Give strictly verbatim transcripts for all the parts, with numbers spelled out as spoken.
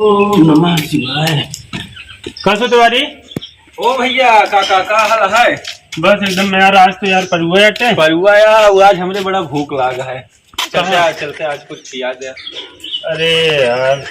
ओम नमः शिवाय। का सो तिवारी? ओ भइया, का, का, का हाल है? बस एकदम यार, आज तो यार परुआ आटे। परुआ यार, वो आज हमरे बड़ा भूख लाग है। चलते कहाँ? आज, चलते आज कुछ खिया दे। अरे यार,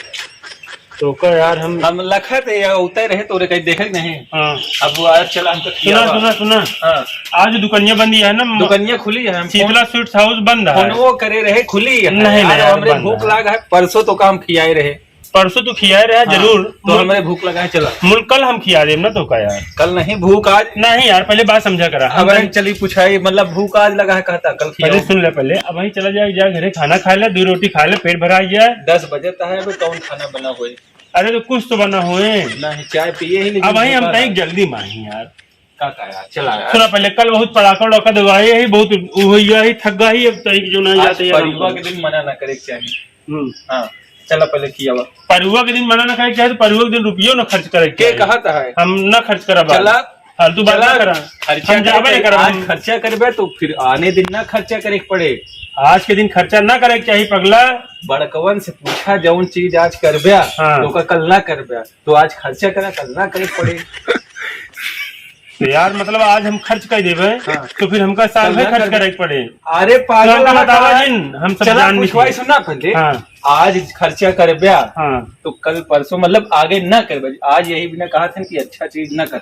तो का यार हम हम लखत है यार, उतर रहे तोरे कहीं देखे नहीं। हाँ। अब वो आज चला हम तो सुना, खियावा। सुना, सुना। हाँ। आज दुकनिया बंद है ना, म- दुकनिया खुली है, हम शीतला फोन- स्वीट्स हाउस बंद है। फोन वो करे रहे खुली है। नहीं, नहीं आज यार, हमरे बंद भूख है। लाग है, परसों तो काम खियाए रहे। परसों तू खियाए रहे हाँ, जरूर। तो मुल-, हमरे भूख लगा है, चला। मुल कल हम खिया देब ना तो का यार। कल नहीं, भूख आज। नहीं यार, पहले बात समझा करा। अब हम हम चली पूछाई, मतलब भूख आज लगा है कहता, कल पहले खियाओ। सुन ले पहले, अब वहीं चला जाए, जाए घरे खाना खा ले, दो रोटी खा ले, पेट भरा जाए। दस बजे तक है, अबे कौन खाना बना होए? अरे तो कुछ तो बना होए। नहीं, चाय पिए ही, लेकिन अब वहीं हम भूख कहीं लगा। जल्दी माही यार। का, का यार, चला यार। सुना पहले, कल बहुत पड़ाका उड़ाका दवाई है, बहुत उ-, हुई है, थक गई, अब तरीक जो ना आज जाते यार परुआ हमको। के दिन मना ना करे के चाहिए। हम्म। हाँ, चला पहले खियावा। परुआ के दिन मना ना करे के चाहिए, तो परुआ के दिन रुपयो ना खर्च करे के के चाहिए। कहत है? हम ना खर्च करब। चला, फालतू बात चला, ना करा। खर्चा हम जाबे करबे, ना करब आज हम। खर्चा करबे तो फिर आने दिन ना खर्चा करे के पड़े। आज के दिन खर्चा ना करे के चाहिए पगला। बड़कवन से पूछा, जौन चीज आज करबे, हाँ। तो ओका कल ना करबे, तो आज खर्चा करा, कल ना करे के पड़े। तो यार, मतलब, आज हम खर्च कर देबे, हाँ। तो फिर हमका साल कल भर ना खर्च कर करे के पड़े। अरे, तो पागल हमका है बतावा का? जिन, हम सब चला, जान पूछवाई लीजिए। सुना पहले। हाँ। आज खर्चा करब्या, हाँ। तो कल परसों, मतलब, आगे ना करबे। आज यही बिना कहा था कि अच्छा चीज ना कर।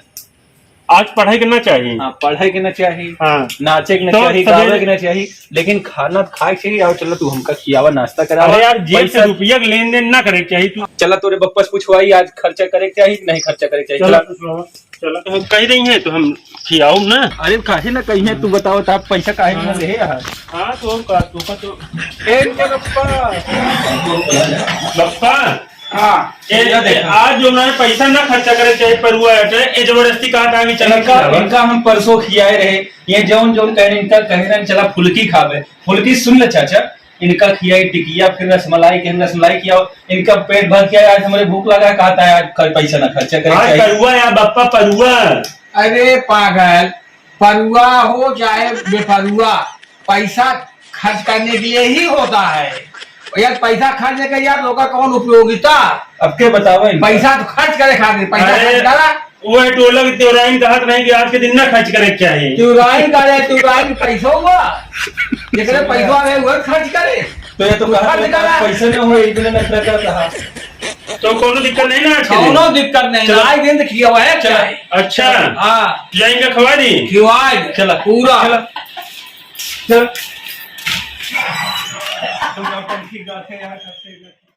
आज पढ़े के ना चाहिए। हाँ, पढ़े के ना चाहिए। हाँ। नाचे के ना तो चाहिए, सवेरे गावे के ना चाहिए, लेकिन खाना खाए के चाहिए। और चलो, तू हमका खियावा, नाश्ता करावा। अरे यार, जेब से पैसा रुपया के लेन देन ना करे के चाहिए तू। चला, तोरे बप्पा से पूछवाई, आज खर्चा करे के चाहिए कि नहीं खर्चा करे के चाहिए? चला, चला। पूछवावा। चला, तो हम कह रही हैं, तो हम खियाओ ना। अरे, काहे ना कही है, तू बताओ, तो आप पैसा काहे ना हाँ। दे यार? हाँ, तो हम का, तो का, तो ए, इनके बप्पा। बप्पा? हाँ। ए, ये देखा। आज जो ना पैसा ना खर्चा करे चाहे परुआ हटे, ये जबरदस्ती कहा था कि चला इनका, खियावा। इनका हम परसों खियाए रहे, ये जौन, जौन कहे, इनका कहे ना, चला फुलकी खावे। फुलकी सुन ले चाचा, इनका खियाई टिकिया, फिर रसमलाई, के रसमलाई खियाओ, इनका पेट भर के आज हमरे भूख लगा है, कहता है आज कल पैसा ना खर्चा करे आज चाहिए। परुआ या बप्पा परुआ। अरे पागल, परुआ हो चाहे बेपरुआ, पैसा खर्च करने के लिए ही होता है। यार पैसा खर्च नहीं कर यार, लोग का कौन उपयोगिता? अब के बतावे इनका? पैसा तो खर्च करे खातिर, पैसा अरे, खर्च करा। वो है टोला के तिवराइन कहत नहीं कि आज के दिन ना खर्च करे के चाहिए। तिवराइन का रे, तिवराइन पैसो हुआ, जेकरे पैसो आवे, वह खर्च करे। तो ये तो तू कहा खर्च था, करा। पैसे ना हो, एक दिन नखरा करता है। तो कोनो दिक्कत नहीं ना आज के दिन? कोनो दिक्कत नहीं, चलो। आज दिन तो खिया हुआ है, चलो। क्या है? अच्छा। हाँ। जाएंगे खवा दी? खिवा दे। चलो। पूरा। चलो। चलो।